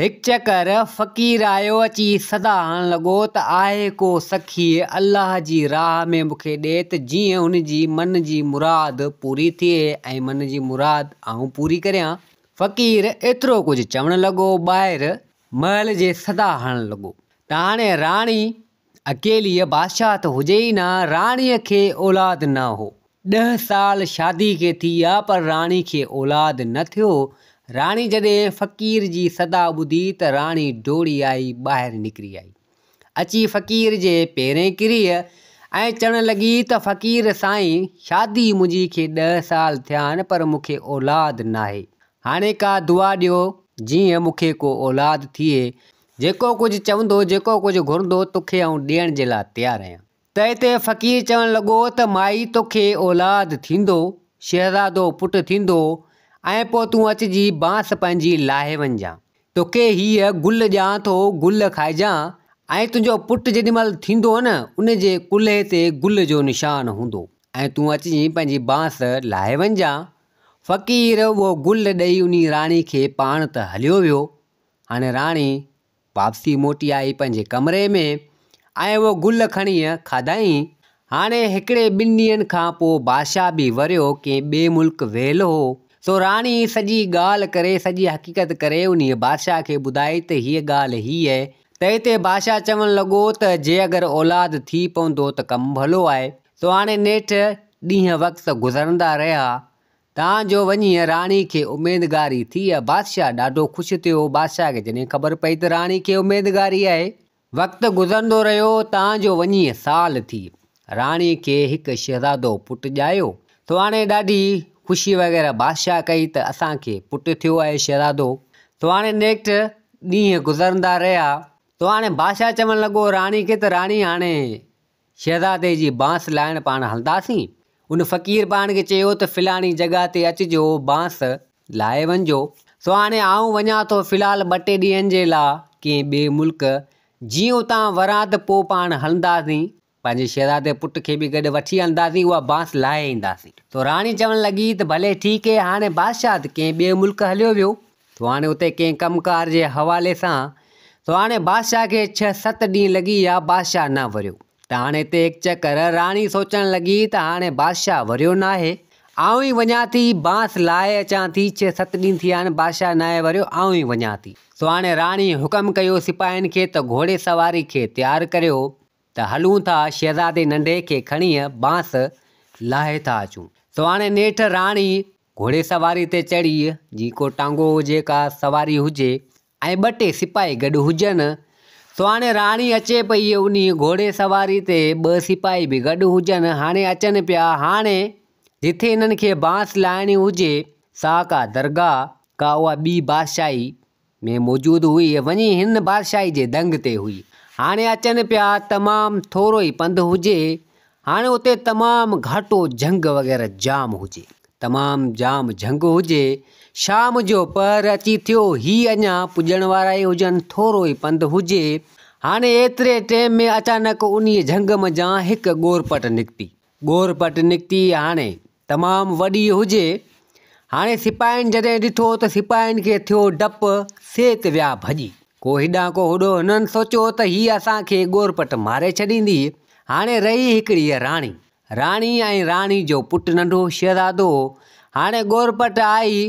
هڪ چڪر فقير آيو اچي صدا هڻڻ لڳو ته آهي ڪو سخي الله جي راهه ۾ مون کي ڏي ته جيئن هن جي من جي مراد پوري ٿئي ۽ من جي مراد آئون پوري ڪريان. فقير ايترو ڪجهه چوڻ لڳو ٻاهر محل جي صدا هڻڻ لڳو ته هاڻي راڻي اڪيليء بادشاهه ته هجي ئي نه، راڻيء کي اولاد نه هو. ڏهه سال شادي کي ٿي ويا پر راڻي کي اولاد نه ٿيو. راڻي جڏهن فقير جي صدا ٻڌي ته راڻي ڊوڙي آئي ٻاهر نڪري آئي. اچي فقير جي پيرين ڪري ۽ چوڻ لڳي ته فقير سائين شادي منهنجي کي ڏهه سال ٿيا آهن پر مون کي اولاد ناهي. هاڻي ڪا دعا ڏيو جيئن مون کي ڪو اولاد ٿئي. جيڪو ڪجهه چوندو، جيڪو ڪجهه گهرندو، توکي آئون ڏيڻ جي لاء تيار آهيان. تنهن تي فقير چوڻ لڳو ته مائي توکي اولاد ٿيندو، شهزادو پٽ ٿيندو ۽ پوء تون اچجي بانس پنهنجي لاهي وڃجان. توکي هيء گل ڏيان ٿو، گل کائجان ۽ تنهنجو پٽ جيڏي مهل ٿيندو نه، ان جي ڪلهي تي گل جو نشان هوندو ۽ تون اچجي پنهنجي بانس لاهي وڃجان. فقير اهو گل ڏئي انهي راڻي کي پاڻ ته هليو ويو. هاڻي راڻي واپسي موٽي آئي پنهنجي ڪمري ۾ ۽ اهو گل کڻي کاڌائين. هاڻي هڪڙي ٻن ڏينهن کان پوء بادشاهه به وريو ڪنهن ٻئي ملڪ ويل هو. سو راڻي سڄي ڳالهه ڪري سڄي حقيقت ڪري انهيء بادشاهه کي ٻڌائي ته هيء ڳالهه هيء. تنهن تي بادشاهه چوڻ لڳو ته جي اگر اولاد ٿي پوندو ته ڪم ڀلو آهي. سو هاڻي نيٺ ڏينهن وقت گذرندا رهيا. تان جو وڃي راڻي کي اميدگاري ٿي. بادشاهه ڏاڍو خوش ٿيو. بادشاهه کي جڏهن خبر پئي ته راڻي کي اميدگاري آهي. وقت گذرندو رهيو، تان جو وڃي سال ٿي. راڻي کي هڪ شهزادو پٽ ڄايو. سو هاڻي ڏاڍي خوشي وغيره بادشاهه ڪئي ته اسان کي پٽ ٿيو آهي شهزادو. سو هاڻي نيٺ ڏينهن گذرندا رهيا. سو هاڻي بادشاهه چوڻ لڳو راڻي کي ته راڻي هاڻي شهزادي جي بانس لاهڻ پاڻ هلنداسين. ان فقير پاڻ کي چيو ته فلاڻي جڳهه تي اچجو بانس لاهي وڃجو. سو هاڻي آئون وڃان ٿو في الحال ٻه ٽي ڏينهن جي لا ڪنهن ٻئي ملڪ. جيئن اتان وران ته پوء پاڻ هلنداسين. پنهنجي شهزادي پٽ کي به گڏ وٺي هلنداسين اها بانس لاهي اينداسين. سو راڻي چوڻ لڳي ته ڀلي ٺيڪ هي هاڻي بادشاهه ته ڪنهن ٻئي ملڪ هليو ويو. سو هاڻي اتي ڪنهن ڪم ڪار جي حوالي سان سو هاڻي بادشاهه کي ڇهه ست ڏينهن لڳي ويا بادشاهه نه وريو ته هاڻي هتي هڪ چڪر راڻي سوچڻ لڳي ته هاڻي بادشاهه وريو ناهي آئون ئي وڃان ٿي بانس لاهي اچان ٿي ڇهه ست ڏينهن ٿي ويا آهن بادشاهه ناهي وريو آئون ئي وڃان ٿي سو هاڻي راڻي حڪم ڪيو سپاهين کي ته گهوڙي سواري کي تيار ڪريو ته هلون ٿا شهزادي ننڍي کي کڻي بانس لاهي ٿا اچون سو هاڻي نيٺ راڻي گهوڙي سواري تي چڙهي، جي ڪو ٽانگو هجي ڪا سواري هجي ۽ ٻه ٽي سپاهي گڏ هجن، سو هاڻي راڻي اچي پئي انهيء گهوڙي سواري تي ٻه سپاهي به گڏ هجن، هاڻي اچن پيا، هاڻي جٿي هنن کي بانس لاهڻي هجي، سا ڪا درگاهه، ڪا اها ٻي بادشاهي، ۾ موجود هئي، وڃي هن بادشاهي جي دنگ تي هئي. هاڻي اچن پيا، تمام ٿورو ئي پنڌ هجي، هاڻي اتي تمام گهاٽو جهنگ وغيره جام هجي. تمام جام جهنگ هجي. شام جو پهر اچي ٿيو، هي اڃا پڄڻ وارا ئي هجن، ٿورو ئي پنڌ هجي. هاڻي ايتري ٽيم ۾ اچانڪ انهيء جهنگ منجهان هڪ ڳورپٽ نڪتي. ڳور پٽ نڪتي هاڻي تمام وڏي هجي. هاڻي سپاهين جڏهن ڏٺو ته سپاهين کي ٿيو ڊپ، سي ته ويا ڀڄي. ڪو هيڏانهن ڪو هوڏو. هنن سوچيو ته هيء اسان کي ڳور پٽ ماري ڇڏيندي. هاڻي رهي هڪڙي راڻي. راڻي ۽ راڻي جو پٽ ننڍو شهزادو. هاڻي ڳور پٽ آئي،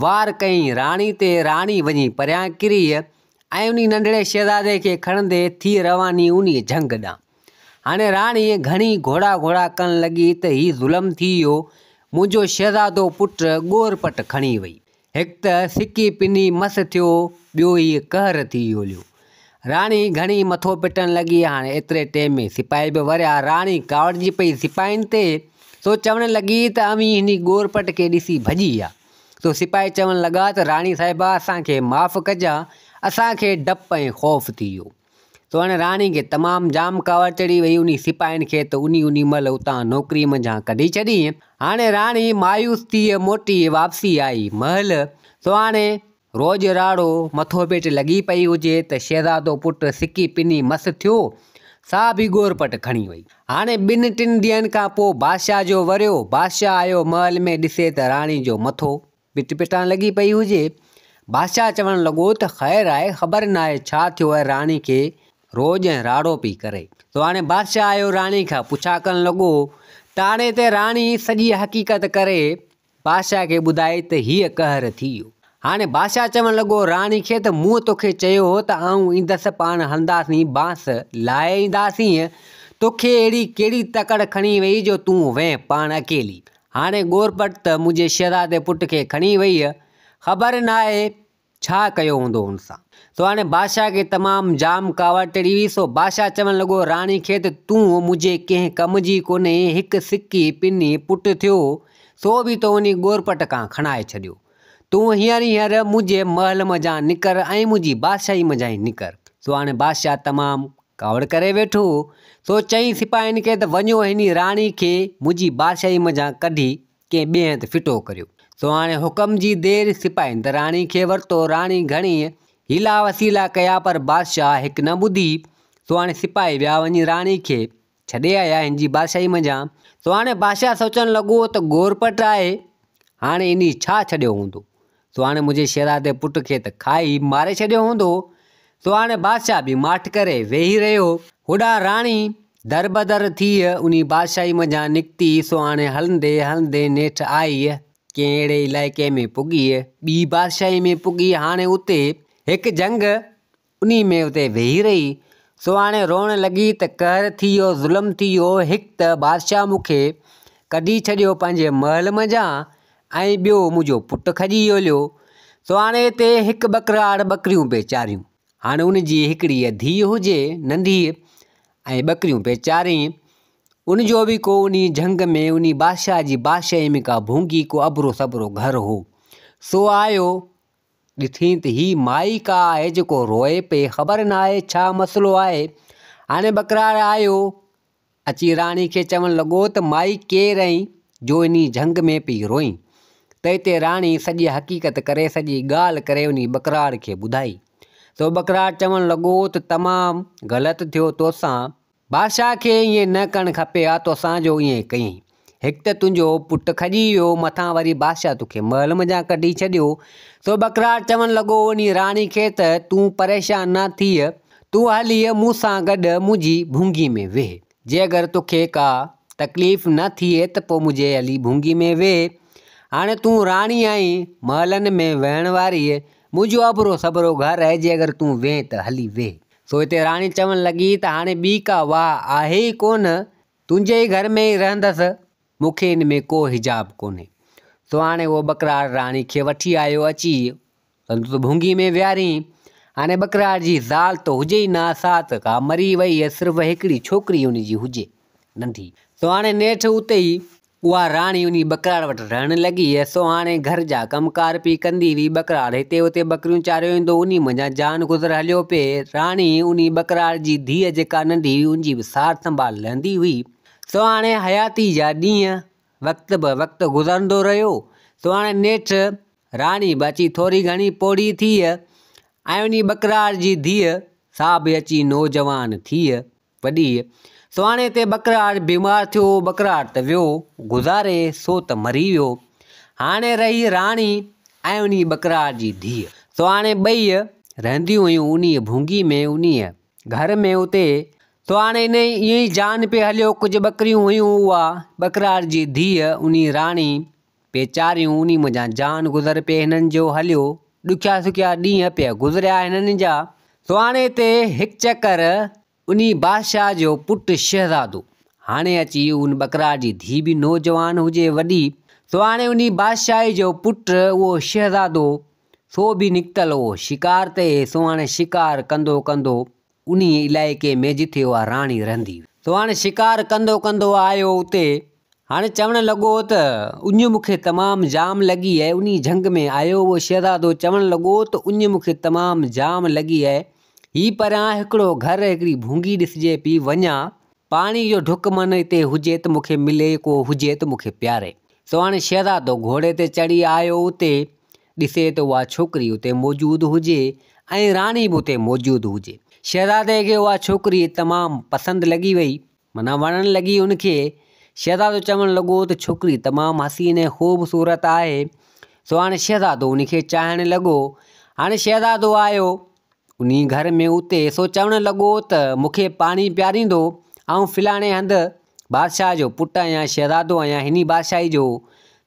وار ڪيائين راڻي تي، راڻي وڃي پريان ڪري ۽ انهي ننڍڙي شهزادي کي کڻندي ٿي رواني انهي جهنگ ڏانهن. هاڻي راڻي گهڻي گهوڙا گهوڙا ڪرڻ لڳي ته هي ظلم ٿي ويو، منهنجو شهزادو پٽ ڳور پٽ کڻي وئي. هڪ ته سڪي پني مس ٿيو، ٻيو هي قهر ٿي ويو هليو. راڻي گهڻي مٿو پٽڻ لڳي. هاڻي ايتري ٽيم ۾ سپاهي به وريا. راڻي ڪاوڙجي پئي سپاهين تي، سو چوڻ لڳي ته اوهين هني ڳورپٽ کي ڏسي ڀڄي ويا. سو سپاهي چوڻ لڳا ته راڻي صاحبه اسان کي معاف ڪجان، اسان کي ڊپ ۽ خوف ٿي ويو. سو هاڻي راڻي کي تمام جام ڪاوڙ چڙهي وئي انهي سپاهين کي ته انهي انهي مهل اتان نوڪري منجهان ڪڍي ڇڏين. هاڻي راڻي مايوس ٿي موٽي واپسي آئي محل. سو هاڻي روڄ راڙو مٿو پيٽ لڳي پئي هجي ته شهزادو پٽ سڪي پني مس ٿيو، سا به ڳور پٽ کڻي وئي. هاڻي ٻن ٽن ڏينهن کان پوء بادشاهه جو وريو. بادشاهه آيو محل ۾ ڏسي ته راڻي جو مٿو پٽ پٽان لڳي پئي هجي. بادشاهه چوڻ لڳو ته خير آهي، خبر ناهي ڇا ٿيو آهي راڻي کي روڄ ۽ راڙو پئي ڪري. سو هاڻي بادشاهه آيو راڻي کان پڇا ڪرڻ لڳو ته هاڻي هتي راڻي سڄي حقيقت ڪري بادشاهه کي ٻڌائي ته هيء قهر ٿي ويو. هاڻي بادشاهه چوڻ لڳو راڻي کي ته مون توکي چيو هو ته آئون ايندس پاڻ هلنداسين بانس لاهي اينداسين، توکي اهڙي ڪهڙي تڪڙ کڻي وئي جو تون وئين پاڻ اڪيلي. هاڻي ڳورپٽ ته منهنجي شهزادي پٽ کي کڻي وئي، خبر ناهي ڇا ڪيو هوندو هن سان. سو هاڻي بادشاهه کي تمام جام ڪاوڙ چڙهي وئي، سو بادشاهه چوڻ لڳو راڻي کي ته تون منهنجي ڪنهن ڪم جي ڪونهين، هڪ سڪي پني پٽ ٿيو، سو به تو انهي ڳورپٽ کان کڻائي ڇڏيو. تون هينئر ئي هينئر منهنجي محل منجهان نڪر ۽ منهنجي بادشاهي منجهان ئي نڪر. سو هاڻي بادشاهه تمام ڪاوڙ ڪري ويٺو، سو چيائين سپاهين کي ته وڃو هني راڻي کي منهنجي بادشاهي منجهان ڪڍي ڪنهن ٻئي هنڌ ڦٽو ڪريو. سو هاڻي حڪم جي دير، سپاهين ته راڻي کي ورتو، راڻي گهڻي حيلا وسيلا ڪيا پر بادشاهه هڪ نه ٻڌي، سو هاڻي سپاهي ويا وڃي راڻي کي ڇڏي آيا هن جي بادشاهي منجهان. سو هاڻي بادشاهه سوچڻ لڳو ته ڳورپٽ آهي، هاڻي انهي ڇا ڇڏيو هوندو؟ سو هاڻي منهنجي شهزادي پٽ کي ته کائي ماري ڇڏيو هوندو. سو هاڻي بادشاهه به ماٺ ڪري ويهي رهيو. هوڏانهن راڻي دربدر ٿي انهي بادشاهي منجهان نڪتي. سو هاڻي هلندي هلندي نيٺ آئي ڪنهن اهڙي علائقي ۾ پڳي، ٻي بادشاهي ۾ پڳي. هاڻي اتي هڪ جهنگ انهي ۾ اتي ويهي رهي. سو هاڻي روئڻ لڳي ته قهر ٿي ويو، ظلم ٿي ويو، هڪ ته بادشاهه مون کي ڪڍي ڇڏيو پنهنجي محل منجهان ۽ ٻيو منهنجو پٽ کڄي هليو. سو هاڻي هتي هڪ ٻڪراڙ ٻڪريون پئي چاريون. هاڻي ان جي هڪڙيء ڌيء هجي ننڍي ۽ ٻڪريون پئي چارين. ان جو به ڪو انهي جهنگ ۾ انهي بادشاهه جي بادشاهي ۾ ڪا ڀونگي ڪو ابرو سبرو گهر هو. سو آيو ڏٺئين ته هي مائي ڪا آهي جيڪو روئي پئي، خبر ناهي ڇا مسئلو آهي. هاڻي ٻڪرار آيو، اچي راڻي کي چوڻ لڳو ته مائي ڪير آهين جو انهي جهنگ ۾ پئي روئين؟ ته اتي راڻي سڄي حقيقت ڪري سڄي ڳالهه ڪري انهي ٻڪرار کي ٻڌائي. سو ٻڪرار چوڻ لڳو ته تمام غلط ٿيو توسان، بادشاهه کي ائين نه ڪرڻ کپي ها توسان جو ائين ڪيائين. هڪ ته تنهنجو پٽ کڄي ويو، مٿان وري بادشاهه توکي محل منجهان ڪڍي ڇڏيو. سو ٻڪرار چوڻ لڳو انهي راڻي کي ته تون پريشان نه ٿيء، تون هلي مون سان گڏ منهنجي ڀونگي ۾ ويهه. جي اگر توکي ڪا تڪليف نه ٿئي ته پوء منهنجي هلي ڀونگي ۾ ويهه. هاڻي تون راڻي آهين، محلن ۾ ويهڻ واري، منهنجو ابرو سبرو گهر آهي، جي اگر تون ويهين ته هلي ويهه. سو هتي راڻي چوڻ لڳي ته هاڻي ٻي ڪا واهه آهي ئي ڪونه، تنهنجي ئي گهر ۾ ئي رهندس، مون کي ان ۾ ڪو حجاب ڪونهي. سو هاڻي اهو ٻڪرار راڻي کي وٺي آيو، اچي سندس ڀونگي ۾ ويهارين. هاڻي ٻڪرار جي زال ته هجي ئي نه، سا ته ڪا مري وئي، صرف هڪڙي ڇوڪري ان جي هجي، ننڍي. سو هاڻي نيٺ اتي ئي اها راڻي انهي ٻڪراڙ وٽ رهڻ لڳي. سو هاڻي گهر جا ڪم ڪار پئي ڪندي هئي. ٻڪراڙ هتي هتي ٻڪريون چاريو ايندو. انهي منجهان جان گذر هليو پئي. راڻي انهي ٻڪراڙ جي ڌيء جيڪا ننڍي هئي ان جي به سار سنڀال لهندي هئي. سو هاڻي حياتي جا ڏينهن وقت به وقت گذرندو رهيو. سو هاڻي نيٺ راڻي به اچي ٿوري گهڻي پوڙهي ٿي ۽ انهي ٻڪراڙ جي ڌيء سا به اچي نوجوان ٿي. وڏي سهاڻي تي ٻڪرار بيمار ٿيو، ٻڪرار ته ويو گذاري، سو ته مري ويو. هاڻي رهي راڻي ۽ انهي ٻڪرار جي ڌيء. سهاڻي ٻئي رهنديون هيون انهيء ڀونگي ۾ انهيء گهر ۾ اتي سهاڻي انهي ائين ئي جان پئي هليو. ڪجهه ٻڪريون هيون اها ٻڪرار جي ڌيء انهي راڻي پئي چاريون، انهي منجهان جان گذر پئي هنن جو هليو. ڏکيا سکيا ڏينهن پئي گذريا هنن جا. سهاڻي تي هڪ چڪر انهي بادشاهه جو پٽ شهزادو هاڻي اچي ان ٻڪرار جي ڌيء به نوجوان هجي وڏي، سو هاڻي انهي بادشاهي جو پٽ اهو شهزادو سو به نڪتل هو شڪار تي، سو هاڻي شڪار ڪندو ڪندو انهي علائقي ۾ جٿي اها راڻي رهندي هئي. سو هاڻي شڪار ڪندو ڪندو آيو اتي، هاڻي چوڻ لڳو ته اڃ مون کي تمام جام لڳي آهي، انهي جهنگ ۾ آيو اهو شهزادو چوڻ لڳو ته اڃ مون کي تمام جام لڳي آهي، هي پريان هڪڙو گهر هڪڙي ڀونگي ڏسجي پئي، وڃان، پاڻي جو ڍڪ من اتي هجي ته مون کي ملي، ڪو هجي ته مون کي پياري. سو هاڻي شهزادو گهوڙي تي چڙهي آيو اتي ڏسي ته اها ڇوڪري اتي موجود هجي ۽ راڻي به اتي موجود هجي. شهزادي کي اها ڇوڪري تمام پسند لڳي وئي. معنيٰ وڻڻ لڳي ان کي. شهزادو چوڻ لڳو ته ڇوڪري تمام حسين ۽ خوبصورت آهي. سو هاڻي شهزادو ان کي چاهڻ لڳو. هاڻي شهزادو آيو انهي گهر ۾ اتي سو چوڻ لڳو ته مون کي پاڻي پياريندو، آئون فلاڻي هنڌ بادشاهه جو پٽ آهيان، شهزادو آهيان هني بادشاهي جو.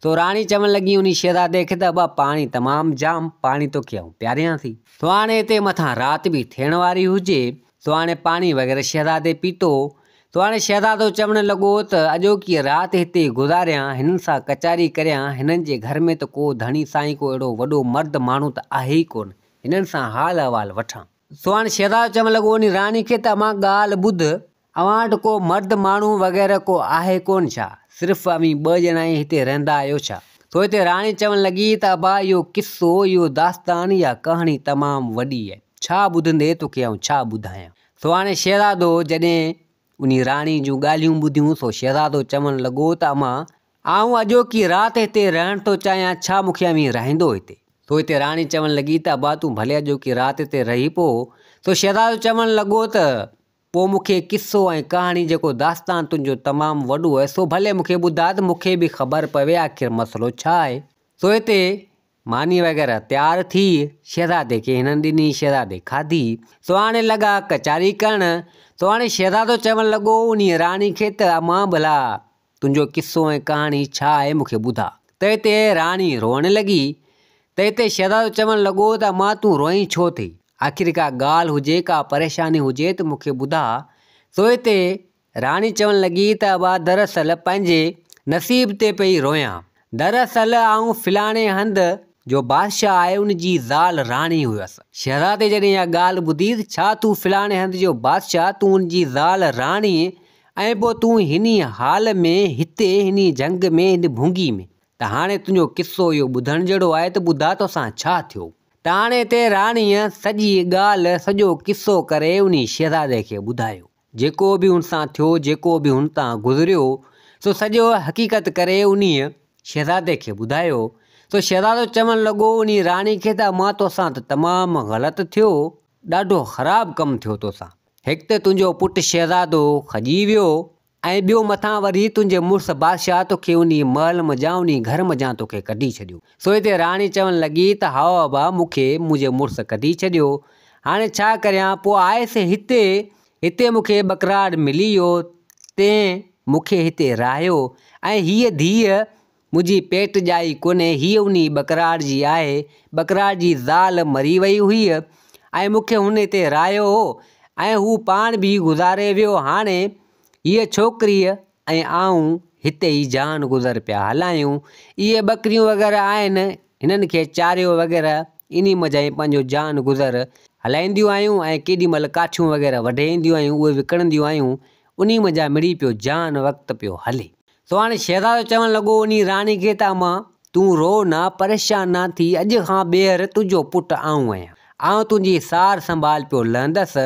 سو راڻي چوڻ لڳي انهي شهزادي کي ته ابا پاڻي تمام جام، پاڻي توکي آئون پياريان ٿي. سو هاڻي هتي مٿان رات به ٿيڻ واري هجي، سو هاڻي پاڻي وغيره شهزادي پيتو. سو هاڻي شهزادو چوڻ لڳو ته اڄوڪي رات هتي گذاريان، هنن سان ڪچهري ڪريان، هنن جي گهر ۾ ته ڪو ڌڻي سائين ڪو اهڙو وڏو مرد ماڻهو ته آهي ئي ڪونه. هنن سان حال احوال وٺان. سو هاڻي شهزادو چوڻ لڳو انهي راڻي کي ته امان ڳالهه ٻڌ، اوهان وٽ ڪو مرد ماڻهو وغيره ڪو آهي ڪونه ڇا؟ صرف اوهين ٻه ڄڻا ئي هتي رهندا آهيو ڇا؟ سو هتي راڻي چوڻ لڳي ته ابا اهو قصو، اهو داستان، اها ڪهاڻي تمام وڏي آهي، ڇا ٻڌندي توکي آئون ڇا ٻڌايان؟ سو هاڻي شهزادو جڏهن انهي راڻي جون ڳالهيون ٻڌيون سو شهزادو چوڻ لڳو ته امان آئون اڄوڪي رات هتي رهڻ ٿو چاهيان، ڇا مون کي اوهين رهائيندو هتي؟ سو هتي راڻي چوڻ لڳي ته ابا تون ڀلي اڄوڪي رات هتي رهي پو. سو شهزادو چوڻ لڳو ته پوء مون کي قصو ۽ ڪهاڻي جيڪو داستان تنهنجو تمام وڏو آهي سو ڀلي مون کي ٻڌاء ته مون کي به خبر پوي آخر مسئلو ڇا آهي؟ سو هتي ماني وغيره تيار ٿي، شهزادي کي هنن ڏني، شهزادي کاڌي. سو هاڻي لڳا ڪچهري ڪرڻ. سو هاڻي شهزادو چوڻ لڳو انهيء راڻي کي ته امان ڀلا تنهنجو قصو ۽ ڪهاڻي ڇا آهي مون کي ٻڌاء. تنهن تي راڻي روئڻ لڳي. تنهن تي شهزادو چوڻ لڳو ته امان تون روئين ڇو ٿي؟ آخر ڪا ڳالهه هجي، ڪا پريشاني هجي ته مون کي ٻڌاء. سو هتي راڻي چوڻ لڳي ته ابا دراصل پنهنجي نصيب تي پئي روئان. دراصل آئون فلاڻي هنڌ جو بادشاهه آهي ان جي زال راڻي هيس. شهزادي جڏهن اها ڳالهه ٻڌي ته ڇا تون فلاڻي هنڌ جو بادشاهه، تون ان جي زال راڻي ۽ پوء تون هني حال ۾ هتي هني جهنگ ۾ هن ڀونگي ۾، ته هاڻي تنهنجو قصو اهو ٻڌڻ جهڙو آهي ته ٻڌاء توسان ڇا ٿيو؟ ته هاڻي هتي راڻيء سڄي ڳالهه سڄو قصو ڪري انهي شهزادي کي ٻڌايو. جيڪو به هن سان ٿيو، جيڪو به هن تان گذريو، سو سڄو حقيقت ڪري انهيء شهزادي کي ٻڌايو. سو شهزادو چوڻ لڳو انهي راڻي کي ته امان توسان ته تمام غلط ٿيو، ڏاڍو خراب ڪم ٿيو توسان. هڪ ته تنهنجو پٽ شهزادو کڄي ويو ۽ ٻيو مٿان وري تنهنجي مڙس بادشاهه توکي انهي محل منجهان انهي گهر منجهان توکي ڪڍي ڇڏيو. سو هتي راڻي چوڻ لڳي ته هائو ابا مون کي منهنجي مڙس ڪڍي ڇڏيو. هاڻي ڇا ڪريان؟ پوء آيس هتي، هتي مون کي ٻڪراڙ ملي ويو، تنهن مون کي هتي رهايو ۽ هيء ڌيء منهنجي پيٽ ڄائي ڪونهي، هيء انهي ٻڪراڙ جي آهي. ٻڪراڙ جي زال مري وئي هئي ۽ مون کي هن هتي رهايو هو ۽ هو پاڻ به گذاري ويو. هاڻي هيء ڇوڪريء ۽ آئون هتي ئي جان گذر پيا هلايون. اهي ٻڪريون وغيره آهن، هنن کي چاريو وغيره انهي منجهان ئي پنهنجو جان گذر هلائينديون آهيون ۽ ڪيڏي مهل ڪاٺيون وغيره وڍي اينديون آهيون، اهي وڪڻنديون آهيون. انهي منجهان مڙئي پيو جان وقت پيو هلي. سو هاڻي شهزادو چوڻ لڳو انهي راڻي کي ته امان، تون رو نه، پريشان نه ٿي، اڄ کان ٻيهر تنهنجو پٽ آئون آهيان. آئون تنهنجي سار سنڀال پيو لهندس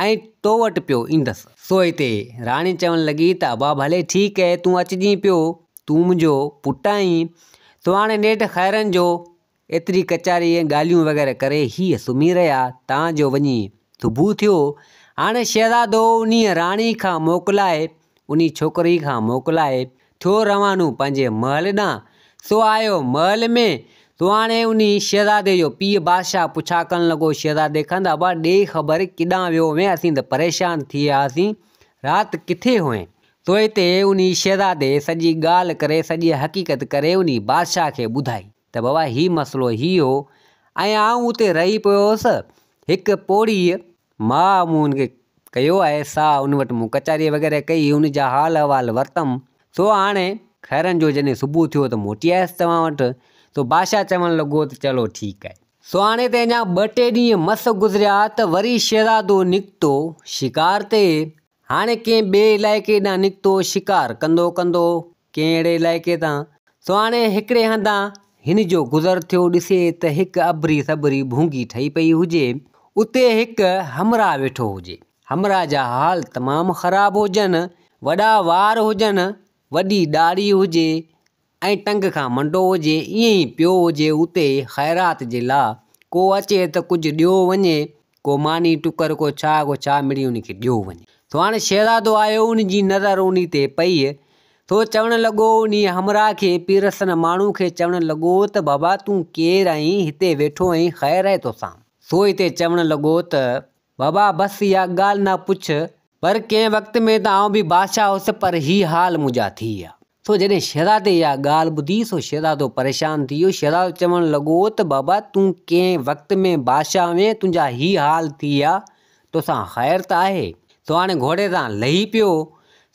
۽ تو وٽ پيو ايندس. سو هتي راڻي چوڻ لڳي ته ابا ڀلي ٺيڪ اهي، تون اچجين پيو، تون منهنجو پٽ آهين. سو هاڻي نيٺ خيرن جو ايتري ڪچهري ۽ ڳالهيون وغيره ڪري هيء سمهي رهيا، تان جو وڃي صبح ٿيو. هاڻي شهزادو انهيء راڻي کان موڪلائي، انهي ڇوڪري کان موڪلائي، ٿيو روانو پنهنجي محل ڏانهن. سو آيو محل ۾، سو هاڻي انهي شهزادي جو پيء بادشاهه پڇا ڪرڻ لڳو شهزادي کان ته ابا ڏي خبر ڪيڏانهن ويو هئين، اسين ته پريشان ٿي وياسين، رات ڪٿي هئين؟ سو هتي انهي شهزادي سڄي ڳالهه ڪري، سڄي حقيقت ڪري انهي بادشاهه کي ٻڌائي. ته بابا هي مسئلو هي هو ۽ آئون اتي رهي پيو هوس، هڪ پوڙهيء ماء مون هن کي ڪيو آهي، سا ان وٽ مون ڪچهري وغيره ڪئي، ان جا حال احوال ورتم، سو هاڻي خيرن جو جڏهن صبح ٿيو ته موٽي آيس توهان وٽ، سو بادشاهه چوڻ لڳو ته چلو ٺيڪ آهي. سو هاڻي ته اڃا ٻه ٽي ڏينهن مس گذريا ته وري شهزادو نڪتو شڪار تي، هاڻي ڪنهن ٻئي علائقي ڏانهن نڪتو، شڪار ڪندو ڪندو ڪنهن اهڙي علائقي تان، سو هاڻي هڪڙي هنڌان هن جو گذر ٿيو، ڏسي ته هڪ اڀري سڀري ڀونگي ٺهي پئي هجي، اتي هڪ همراهه ويٺو هجي، همراهه جا حال تمام خراب هجن، وڏا وار هجن، وڏي ڏاڙهي هجي ۽ ٽنگ کان منڊو هجي، ائين ئي پيو هجي اتي خيرات جي لا ڪو اچي ته ڪجهه ڏيو وڃي، ڪو ماني ٽڪر ڪو ڇا ڪو ڇا مڙئي ان کي ڏيو وڃي. سو هاڻي شهزادو آيو ان جي نظر انهي تي پئي. سو چوڻ لڳو انهيء همراهه کي پيرسن ماڻهو کي چوڻ لڳو ته بابا تون ڪير آهين هتي ويٺو آهين خير آهي توسان. سو هتي چوڻ لڳو ته بابا بس اها ڳالهه نه پڇ پر ڪنهن وقت ۾ ته آئون به بادشاهه هوس پر هي حال منهنجا ٿي ويا. سو جڏهن شهزادي اها ڳالهه ٻڌي سو شهزادو پريشان ٿي ويو. شهزادو چوڻ لڳو ته بابا تون ڪنهن وقت ۾ بادشاهه هئين تنهنجا هي حال ٿي ويا توسان خير ته آهي. سو هاڻي گهوڙي تان لهي پيو.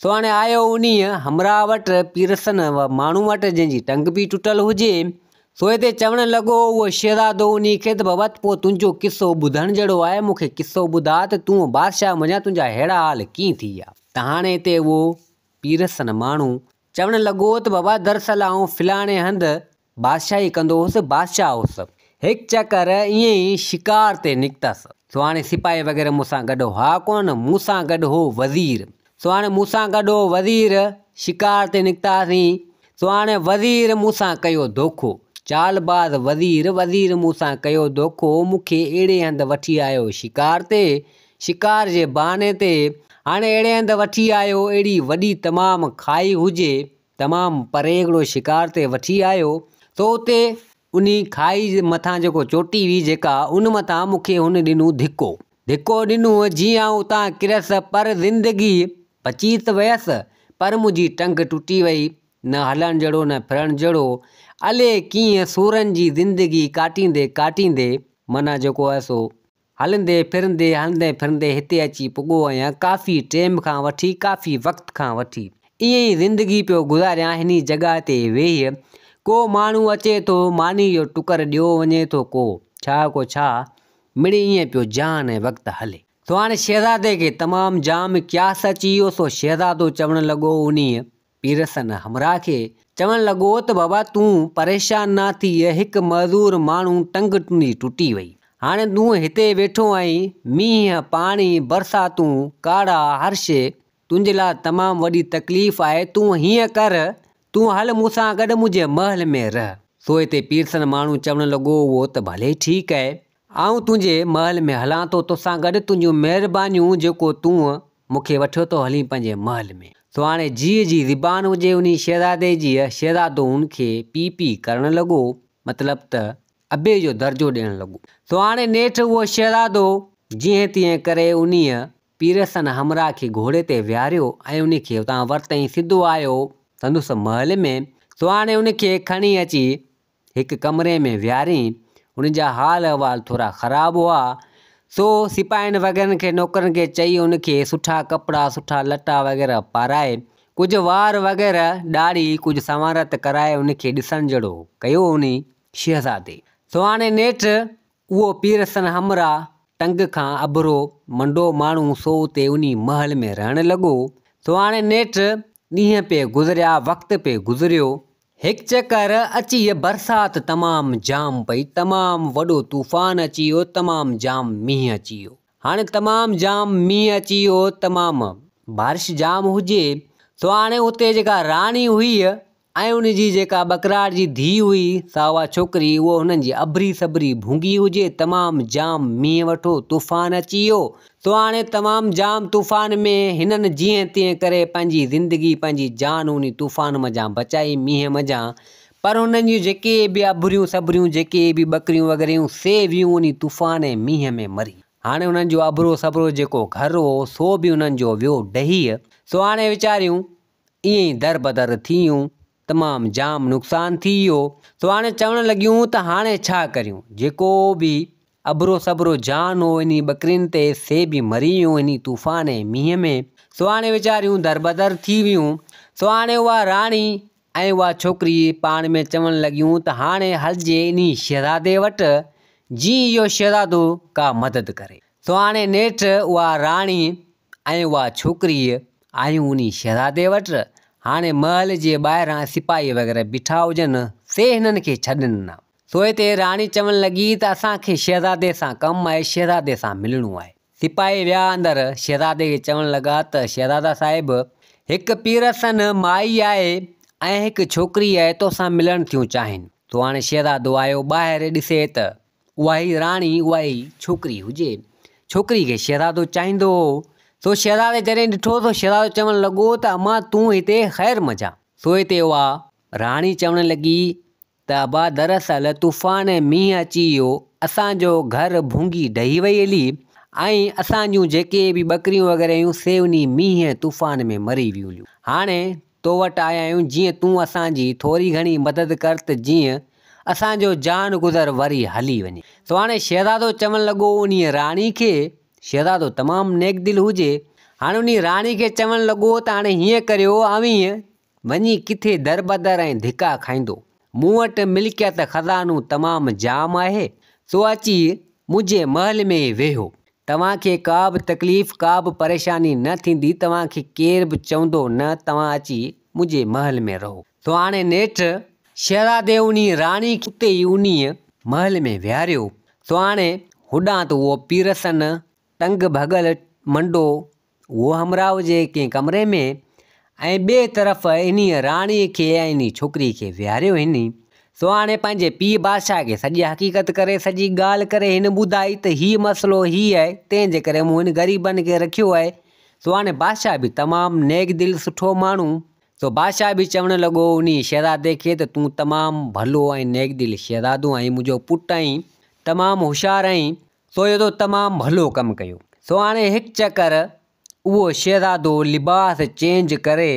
سو هاڻي آيو انهيء همراهه وٽ پيرسن ماڻهو وٽ جنهن جي ٽنگ به ٽٽل هجي. سو هتي چوڻ لڳو اهو شهزادو انهيء کي ته بابا پوء تنهنجو قصو ٻڌڻ جهڙو آهي، مون کي قصو ٻڌاء ته تون بادشاهه منجهان تنهنجا ههڙا حال ڪيئن ٿي ويا؟ ته هاڻي هتي اهو پيرسن ماڻهو چوڻ لڳو ته بابا دراصل آئون فلاڻي هنڌ بادشاهي ڪندو هوس، بادشاهه هوس. هڪ چڪر ائين ئي شڪار تي نڪتس. سو هاڻي سپاهي وغيره مون سان گڏ هئا ڪونه، مون سان گڏ هو وزير. سو هاڻي مون سان گڏ هو وزير، شڪار تي نڪتاسين. سو هاڻي وزير مون سان ڪيو دوکو. چالباز وزير، وزير مون سان ڪيو دوکو، مون کي اهڙي هنڌ وٺي آيو شڪار تي، شڪار جي بهاني تي. هاڻي اهڙي هنڌ وٺي آيو، اهڙي وڏي تمام کائي هجي، تمام پري هڪڙو شڪار تي وٺي آيو. سو اتي انهي کائي جي مٿان جيڪو چوٽي هئي جيڪا، ان مٿان مون کي هن ڏنو ڌڪو. ڌڪو ڏنو جيئن آئون اتان ڪريس پر زندگي بچي ته ويس پر منهنجي ٽنگ ٽٽي وئي، نه هلڻ جهڙو نه ڦرڻ جهڙو، الي ڪيئن سورن جي زندگي ڪاٽيندي ڪاٽيندي معنيٰ جيڪو آهي سو هلندي ڦرندي هلندي ڦرندي هتي اچي پڳو آهيان، ڪافي ٽيم کان وٺي ڪافي وقت کان وٺي ائين ئي زندگي پيو گذاريان هني جڳهه تي ويهي ڪو ماڻهو اچي ٿو ماني جو ٽڪر ڏيو وڃي ٿو ڪو ڇا ڪو ڇا مڙئي ائين پيو جان ۽ وقت هلي. سو هاڻي شهزادي کي تمام جام قياس اچي ويو، سو شهزادو چوڻ لڳو انهيء پيرسن همراهه کي، چوڻ لڳو ته بابا تون پريشان نه ٿيء، هڪ معذور ماڻهو ٽنگ تنهنجي ٽٽي وئي، هاڻي تون هتي ويٺو آهين، مينهن، پاڻي، برساتون، ڪاڙها، هر شيء تنهنجي لاء تمام وڏي تڪليف آهي، تون هيئن ڪر، تون هل مون سان گڏ منهنجي محل ۾ رهه. سو هتي پيرسن ماڻهو چوڻ لڳو اهو ته ڀلي ٺيڪ آهي، آئون تنهنجي محل ۾ هلان ٿو توسان گڏ تنهنجون مهربانيون جيڪو تون مون کي وٺيو ٿو هلين پنهنجي محل ۾. سو هاڻي جيء جي زبان هجي انهي شهزادي جي، شهزادو هن کي پيء پيء ڪرڻ لڳو، مطلب ته ابي جو درجو ڏيڻ لڳو. سو هاڻي نيٺ اهو شهزادو جيئن تيئن ڪري انهيء پيرسن همراهه کي گهوڙي تي ويهاريو ۽ انهي کي اتان ورتئين سڌو آيو سندس محل ۾. سو هاڻي ان کي کڻي اچي هڪ ڪمري ۾ ويهارين، هن جا حال احوال ٿورا خراب هئا، سو سپاهين وغيرن کي نوڪرن کي چئي هن کي سٺا ڪپڙا سٺا لٽا وغيره پارائي، ڪجهه وار وغيره ڏاڙهي ڪجهه سنوارت ڪرائي هن کي ڏسڻ جهڙو ڪيو انهي شهزادي. سو هاڻي نيٺ اهو پيرسن همراهه ٽنگ کان اڀرو منڊو ماڻهو سو اتي انهي محل ۾ رهڻ لڳو. سو هاڻي نيٺ ڏينهن پئي گذريا وقت پئي گذريو. هڪ چڪر اچي برسات تمام جام پئي، تمام وڏو طوفان اچي ويو، تمام جام مينهن اچي ويو. هاڻي تمام جام مينهن اچي ويو، تمام بارش جام هجي، سو هاڻي اتي جيڪا راڻي هئي ۽ ان جي جيڪا ٻڪراڙ جي ڌيء هئي، سا اها ڇوڪري، اهو هنن جي اڀري سڀري ڀونگي هجي، تمام جام مينهن وٺو، طوفان اچي ويو، سو هاڻي تمام جام طوفان ۾ هنن جيئن تيئن ڪري پنهنجي زندگي پنهنجي جان انهي طوفان منجهان بچائي مينهن منجهان پر هنن جون جيڪي به اڀريون سڀريون جيڪي به ٻڪريون وغيريون سي ويون انهي طوفان ۽ مينهن ۾ مري هاڻي انهن جو اڀرو سڀرو جيڪو گهر هو سو به انهن جو ويو ڊهي سو هاڻي ويچاريون ائين ئي دربدر ٿيون تمام جام نقصان ٿي ويو سو هاڻي چوڻ لڳيون ته هاڻي ڇا ڪريون جيڪو به اڀرو سڀرو جان هو انهي ٻڪرين تي سي به مري ويون انهي طوفان ۽ مينهن ۾ سو هاڻي ويچاريون دربدر ٿي ويون سو هاڻي اها راڻي ۽ اها ڇوڪري پاڻ ۾ چوڻ لڳيون ته هاڻي هلجي انهي شهزادي وٽ جيئن اهو شهزادو ڪا مدد ڪري سو هاڻي نيٺ اها راڻي ۽ اها ڇوڪري آيون انهي شهزادي وٽ هاڻي محل جي ٻاهران سپاهي وغيره بيٺا هجن سي هنن کي ڇڏن نه. سو هتي راڻي چوڻ لڳي ته اسان کي شهزادي سان ڪم آهي، شهزادي سان ملڻو آهي. سپاهي ويا اندر، شهزادي کي چوڻ لڳا ته شهزادا صاحب! هڪ پيرسن مائي آهي ۽ هڪ ڇوڪري آهي، توسان ملڻ ٿيون چاهين. سو هاڻي شهزادو آيو ٻاهر، ڏسي ته اها ئي راڻي، اها ئي ڇوڪري هجي. ڇوڪري کي شهزادو چاهيندو هو. سو شهزادي جڏهن ڏٺو سو شهزادو چوڻ لڳو ته امان تون هتي خير منجهان. سو هتي اها راڻي چوڻ لڳي ته ابا دراصل طوفان ۽ مينهن اچي ويو، اسان جو گهر ڀونگي ڊهي وئي هلي ۽ اسان جون جيڪي به ٻڪريون وغيره هيون سي انهي مينهن ۽ طوفان ۾ مري ويون هليون. هاڻي تو وٽ آيا آهيون جيئن تون اسان جي ٿوري گهڻي مدد ڪر ته جيئن اسان جو جان گذر وري هلي وڃي. سو هاڻي شهزادو چوڻ لڳو انهيء راڻي کي، شهزادو تمام نيڪ دل هجي، هاڻي انهيء راڻي کي چوڻ لڳو ته هاڻي هيئن ڪريو اوهين وڃي ڪٿي دربدر ۽ ڌڪا کائيندو. مون وٽ ملڪيت خزانو تمام جام آهي، سو اچي منهنجي محل ۾ ئي ويهو. توهان کي ڪا به تڪليف، ڪا به پريشاني نه ٿيندي، توهان کي ڪير به چوندو نه، توهان اچي منهنجي محل ۾ رهو. سو هاڻي نيٺ شهزادي انهيء راڻي کي اتي ئي انهيء محل ۾ ويهاريو. سو هاڻي هوڏانهن ته اهو پيرسن ٽنگ ڀڳل منڊو اهو همراهه هجي ڪنهن ڪمري ۾ ۽ ٻئي طرف انهيء راڻيء کي ۽ انهيء ڇوڪريء کي ويهاريو هن. سو هاڻي پنهنجي پيء بادشاهه کي سڄي حقيقت ڪري، سڄي ڳالهه ڪري هن ٻڌائي ته هيء مسئلو هي آهي، تنهن جي ڪري مون هن غريبن کي رکيو آهي. سو هاڻي بادشاهه به تمام نيڪ دل سٺو ماڻهو. سو بادشاهه به چوڻ لڳو انهيء شهزادي کي ته تون تمام ڀلو ۽ نيڪ دل شهزادو آهين، منهنجو پٽ آهين، تمام هوشيار آهين، سو اهو تو تمام ڀلو ڪم ڪيو. سو هاڻي هڪ چڪر اهو شهزادو لباس چينج ڪري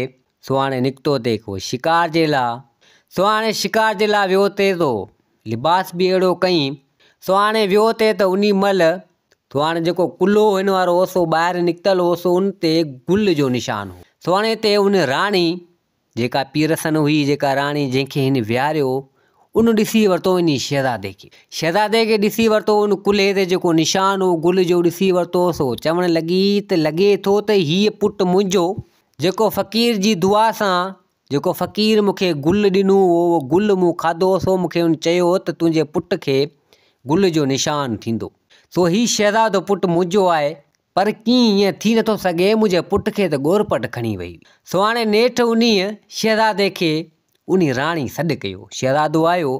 سو هاڻي نڪتو تي ڪو شڪار جي لا. سو هاڻي شڪار جي لا ويو تي تو لباس به اهڙو ڪئين. سو هاڻي ويو تي ته انهي مهل سو هاڻي جيڪو ڪلهو هن وارو هو سو ٻاهر نڪتل هو سو ان تي گل جو نشان هو. سو هاڻي هتي ان راڻي جيڪا پيرسن هئي، جيڪا راڻي جنهن کي هن ويهاريو، ان ڏسي ورتو انهي شهزادي کي. شهزادي کي ڏسي ورتو، ان ڪلهي تي جيڪو نشان هو گل جو ڏسي ورتو، سو چوڻ لڳي ته لڳي ٿو ته هيء پٽ منهنجو، جيڪو فقير جي دعا سان، جيڪو فقير مون کي گل ڏنو هو، اهو گل مون کاڌو، سو مون کي ان چيو ته تنهنجي پٽ کي گل جو نشان ٿيندو. سو هي شهزادو پٽ منهنجو آهي، پر ڪيئن ائين ٿي نٿو سگهي، منهنجي پٽ کي ته ڳورپٽ کڻي وئي. سو هاڻي نيٺ انهيء شهزادي کي انهي راڻي سڏ ڪيو. شهزادو آيو،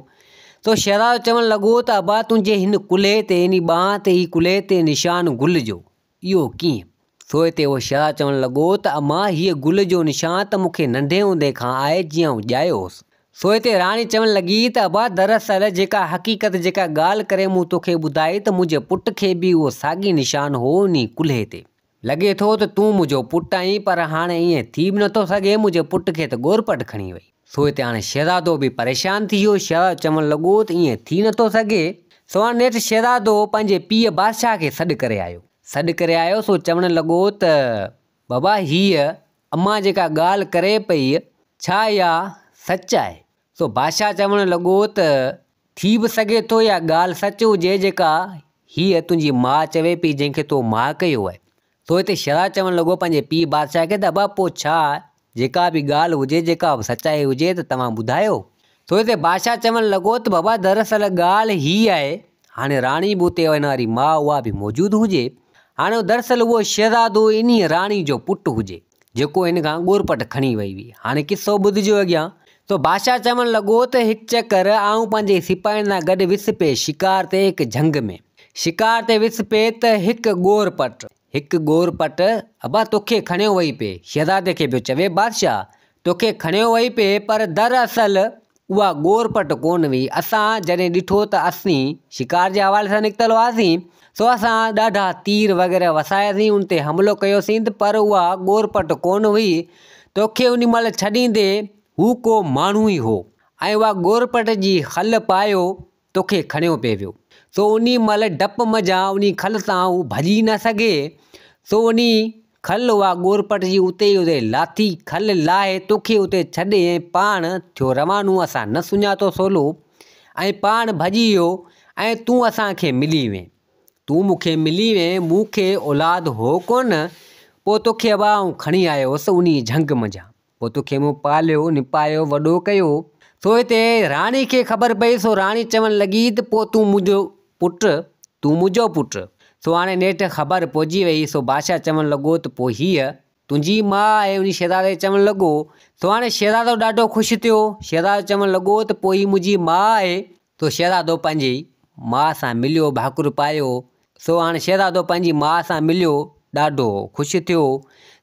سو شهزادو چوڻ لڳو ته ابا تنهنجي هن ڪلهي تي، انهي ٻانهن تي، هي ڪلهي تي نشان گل جو، اهو ڪيئن؟ سو هتي اهو شهزادو چوڻ لڳو ته اما هيء گل جو نشان ته مون کي ننڍي هوندي کان آهي، جيئن آئون ڄايو هوس. سو هتي راڻي چوڻ لڳي ته ابا دراصل جيڪا حقيقت جيڪا ڳالهه ڪري مون توکي ٻڌائي ته منهنجي پٽ کي به اهو ساڳي نشان هو انهي ڪلهي تي. لڳي ٿو ته تون منهنجو پٽ آهين پر هاڻي ائين ٿي به نٿو سگهي منهنجي پٽ کي ته ڳورپٽ کڻي وئي. سو هتي هاڻي شهزادو به پريشان ٿي ويو شهزادو چوڻ لڳو ته ائين ٿي نٿو سگهي. سو هاڻي نيٺ شهزادو پنهنجي پيء بادشاهه کي سڏ ڪري آيو. سڏ ڪري آيو سو چوڻ لڳو ته بابا هيء امان جيڪا ڳالهه ڪري پئي، ڇا اها سچ آهي؟ سو بادشاهه چوڻ لڳو ته ٿي به سگهي ٿو اها ڳالهه سچ هجي جيڪا هيء تنهنجي ماء چوي پئي جنهن کي تو ماء ڪيو آهي. سو هتي شهزادو چوڻ لڳو پنهنجي پيء بادشاهه کي ته ابا پوء ڇا جيڪا به ڳالهه هجي جيڪا به سچائي هجي ته توهان ٻڌايو. سو هتي بادشاهه چوڻ لڳو ته بابا دراصل ڳالهه هيء آهي هاڻي راڻي به اتي هن واري ماء اها به موجود هجي. هاڻي دراصل اهو شهزادو انهيء راڻي جو پٽ هجي، جيڪو هن کان ڳورپٽ کڻي وئي هئي. هاڻي قصو ٻڌجو اڳيان. سو بادشاهه چوڻ لڳو ته هڪ چڪر آئون پنهنجي سپاهين سان گڏ وس پئي شڪار تي هڪ جهنگ ۾. شڪار تي وس پئي ته هڪ ڳورپٽ، هڪ ڳورپٽ، ابا توکي کڻيو وئي پئي. شهزادي کي پيو چوي بادشاهه توکي کڻيو وئي پئي پر دراصل اها ڳورپٽ ڪونه هئي. اسان جڏهن ڏٺو ته اسين شڪار جي حوالي سان نڪتل هئاسين، سو اسان ڏاڍا تير وغيره وساياسين، ان تي حملو ڪيوسين ته پر اها ڳورپٽ ڪونه هئي. توکي انهي مهل ڇڏيندي هو ڪو ماڻهو ئي هو ۽ اها ڳورپٽ جي کل پايو توکي کڻيو پئي ويو. سو انهي مهل ڊپ منجهان انهي کل تان هو ڀڄي نه سگهي. سو انهي کل اها ڳورپٽ جي اتي ئي اتي لاٿي. کل لاهي توکي اتي ڇڏي ۽ پاڻ ٿيو روانو. اسان نه سڃاتو سولو ۽ پاڻ ڀڄي ويو ۽ تون اسان کي ملي وئين. تون مون کي ملي وئين. مون کي اولاد هو ڪونه. پوء توکي ابا آئون کڻي آيو هوس انهي جهنگ منجهان. پوء توکي مون پاليو، نپايو، وڏو ڪيو. سو هتي راڻي کي خبر پئي، سو راڻي چوڻ لڳي ته پوء تون منهنجو پٽ، تون منهنجو پٽ. سو هاڻي نيٺ خبر پئجي ويئي، سو بادشاهه چوڻ لڳو ته پوء هيء تنهنجي ماء آهي؟ انهي شهزادي چوڻ لڳو. سو هاڻي شهزادو ڏاڍو خوش ٿيو. شهزادو چوڻ لڳو ته پوء هيء منهنجي ماء آهي؟ سو شهزادو پنهنجي ماء سان مليو، ڀاڪر پايو. سو هاڻي شهزادو پنهنجي ماء سان مليو. ڏاڍو خوش ٿيو.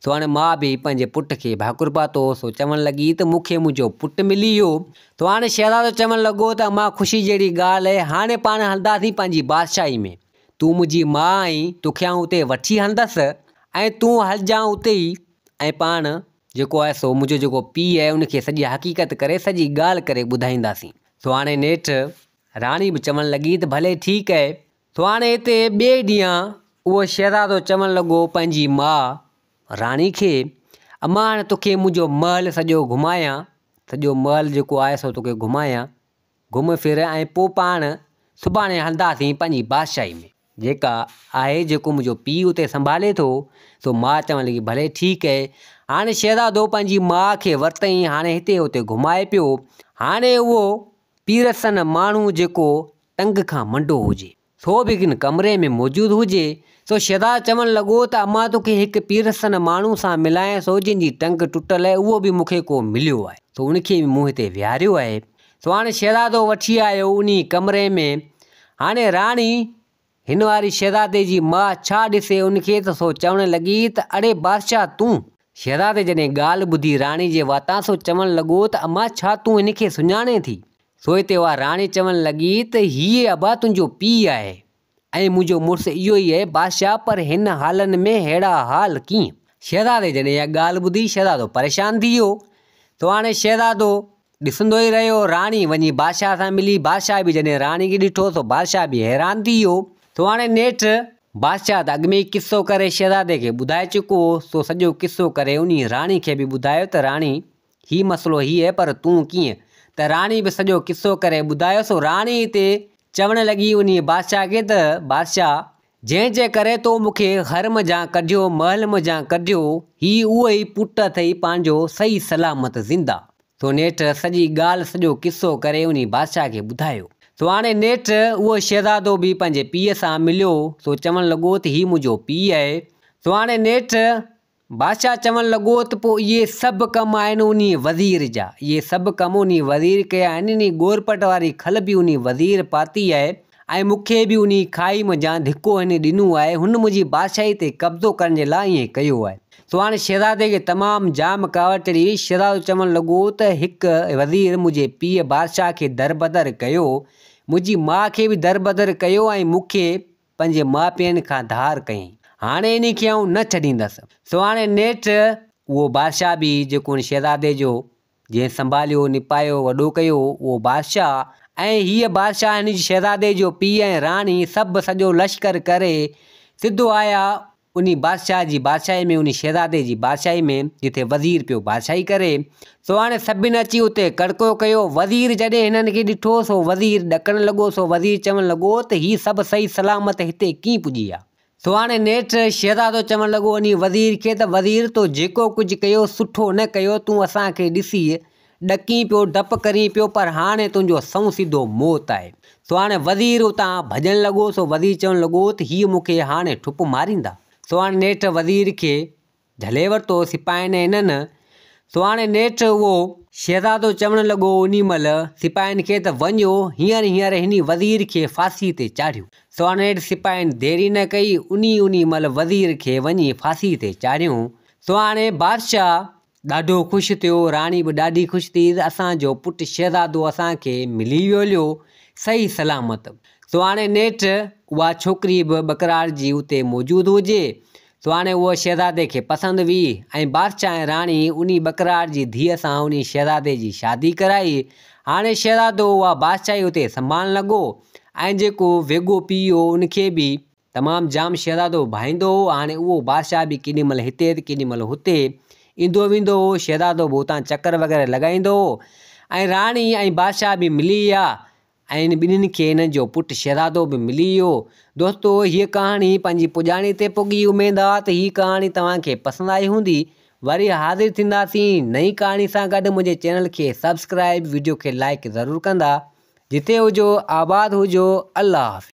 سو هاڻي ماء به پنهنجي پٽ کي ڀاڪر پاتو، سو چوڻ لڳي ته مون کي منهنجو پٽ ملي ويو. سو هاڻي شهزادو چوڻ لڳو ته امان خوشي جهڙي ڳالهه آهي، هاڻي پاڻ هلنداسين پنهنجي بادشاهي ۾. تون منهنجي ماء آهين، توکي آئون اتي وٺي هلندس ۽ تون هلجان اتي ئي ۽ پاڻ جيڪو آهي سو منهنجو جيڪو پيء آهي ان کي سڄي حقيقت ڪري سڄي ڳالهه ڪري ٻڌائينداسين. سو هاڻي نيٺ راڻي به چوڻ لڳي ته ڀلي ٺيڪ آهي. سو هاڻي هتي ٻئي ڏينهن اهو شهزادو چوڻ لڳو پنهنجي ماء راڻي کي، امان هاڻي توکي منهنجو محل سڄو گهمايان، سڄو محل جيڪو آهي سو توکي گهمايان، گهم ڦر ۽ پوء پاڻ سڀاڻي هلنداسين پنهنجي بادشاهي ۾. جيڪا آهي جيڪو منهنجو پيء اتي سنڀالي ٿو، سو ماء چوڻ لڳي ڀلي ٺيڪ اهي. هاڻي شهزادو پنهنجي ماء کي ورتئين، هاڻي هتي هتي گهمائي پيو. هاڻي اهو پيرسن ماڻهو جيڪو ٽنگ کان منڊو هجي، سو به ڪن ڪمري ۾ موجود هجي، سو شهزادو چوڻ لڳو ته امان توکي هڪ پيرسن ماڻهو سان ملايان سو جنهن جي ٽنگ ٽٽل آهي اهو به مون کي ڪو مليو آهي، سو ان کي به مون هتي ويهاريو آهي. سو هاڻي شهزادو وٺي آيو انهي ڪمري ۾. هاڻي راڻي هن واري شهزادي جي ماء ڇا ڏسي ان کي ته سو چوڻ لڳي ته اڙي بادشاهه تون؟ شهزادي جڏهن ڳالهه ٻڌي راڻي جي واتان سو چوڻ لڳو ته اما ڇا تون هن کي سڃاڻين ٿي؟ سو هتي اها راڻي چوڻ لڳي ته هيء ابا تنهنجو پيء آهي. ۽ منهنجو مڙس اهو ئي اهي بادشاهه پر هن حالن ۾ ههڙا حال ڪيئن؟ شهزادي جڏهن اها ڳالهه ٻڌي شهزادو پريشان ٿي ويو ته هاڻي شهزادو ڏسندو ئي رهيو راڻي وڃي بادشاهه سان ملي بادشاهه به جڏهن راڻي کي ڏٺو سو بادشاهه به حيران ٿي ويو ته هاڻي نيٺ بادشاهه ته اڳ ۾ ئي قصو ڪري شهزادي کي ٻڌائي چڪو هو سو سڄو قصو ڪري انهي راڻي کي به ٻڌايو ته راڻي هي مسئلو هي اهي پر تون ڪيئن؟ ته راڻي به سڄو قصو ڪري ٻڌايو سو راڻي هتي چوڻ لڳي انهيء بادشاهه کي ته، بادشاهه! جنهن جي ڪري تو مون کي گهر منجهان ڪڍيو، محل منجهان ڪڍيو، هي اهو ئي پٽ اٿئي پنهنجو صحيح سلامت زنده. سو نيٺ سڄي ڳالهه سڄو قصو ڪري انهي بادشاهه کي ٻڌايو. سو هاڻي نيٺ اهو شهزادو به پنهنجي پيء سان مليو، سو چوڻ لڳو ته هي منهنجو پيء آهي. سو هاڻي نيٺ بادشاهه چوڻ لڳو ته پوء اهي سڀ ڪم آهن انهيء وزير جا. اهي سڀ ڪم انهيء وزير ڪيا آهن. انهيء ڳورپٽ واري کل به انهيء وزير پاتي آهي ۽ مون کي به انهيء کاهي منجهان ڌڪو هن ڏنو آهي. هن منهنجي بادشاهي تي قبضو ڪرڻ جي لاء ائين ڪيو آهي. سو هاڻي شهزادي کي تمام جام ڪاوڙ چڙهي وئي. شهزادو چوڻ لڳو ته هڪ وزير منهنجي پيء بادشاهه کي دربدر ڪيو، منهنجي ماء کي به دربدر ڪيو ۽ مون کي پنهنجي ماء پيئن کان ڌار ڪيائين. هاڻي انهي کي آئون نه ڇڏيندس. سو هاڻي نيٺ اهو بادشاهه به جيڪو ان شهزادي جو جنهن سنڀاليو، نپايو، وڏو ڪيو، اهو بادشاهه ۽ هيء بادشاهه هن جي شهزادي جو پيء ۽ راڻي سڀ سڄو لشڪر ڪري سڌو آيا انهي بادشاهه جي بادشاهي ۾، انهي شهزادي جي بادشاهي ۾، جتي وزير پيو بادشاهي ڪري. سو هاڻي سڀن اچي اتي ڪڙڪو ڪيو. وزير جڏهن هنن کي ڏٺو، سو وزير ڏڪڻ لڳو. سو وزير چوڻ لڳو ته هي سڀ صحيح سلامت هتي ڪيئن پڄي ويا؟ سو هاڻي نيٺ شهزادو چوڻ لڳو انهي وزير کي ته وزير تو جيڪو ڪجهه ڪيو، سٺو نه ڪيو. تون اسان کي ڏسي ڏڪين پيو، ڊپ ڪرين پيو، پر هاڻي تنهنجو سنئون سڌو موت آهي. سو هاڻي وزير اتان ڀڄڻ لڳو، سو وزير چوڻ لڳو ته هيء مون کي هاڻي ٺپ ماريندا. سو هاڻي نيٺ وزير کي جهلي ورتو سپاهين ۽ هنن. سو هاڻي نيٺ اهو. شهزادو چوڻ لڳو انهي مهل سپاهين کي ته وڃو هينئر هينئر هني وزير کي ڦاسي تي چاڙهيو. سو هاڻي نيٺ سپاهين ديري نه ڪئي، انهي انهي مهل وزير کي وڃي ڦاسي تي چاڙهيون. سو هاڻي بادشاهه ڏاڍو خوش ٿيو، راڻي به ڏاڍي خوش ٿي ته اسان جو پٽ شهزادو اسان کي ملي ويو هليو صحيح سلامت. سو هاڻي نيٺ اها ڇوڪري به ٻڪرار جي اتي موجود هجي. سو هاڻي اها شهزادي کي پسند هئي ۽ بادشاهه ۽ راڻي انهي ٻڪرار جي ڌيء سان انهي شهزادي جي شادي ڪرائي. هاڻي شهزادو اها بادشاهي اتي سنڀالڻ لڳو ۽ جيڪو ويڳو پيء هو ان کي به تمام جام شهزادو ڀائيندو هو. هاڻي اهو بادشاهه به ڪيڏي مهل هتي ته ڪيڏي مهل هتي ايندو ويندو هو. شهزادو به اتان چڪر وغيره لڳائيندو هو ۽ راڻي ۽ بادشاهه به ملي ويا ۽ ان ٻنهين کي انهن جو پٽ شهزادو به ملي ويو. دوستو هيء ڪهاڻي پنهنجي پڄاڻي تي پڳي. اميد آ ته هي ڪهاڻي توهان کي پسند آئي هوندي. وري حاضر ٿينداسين نئين ڪهاڻي سان گڏ. منهنجي چينل کي سبسڪرائيب وڊيو کي لائيڪ ضرور ڪندا. جتي هجو آباد هجو. الله حافظ.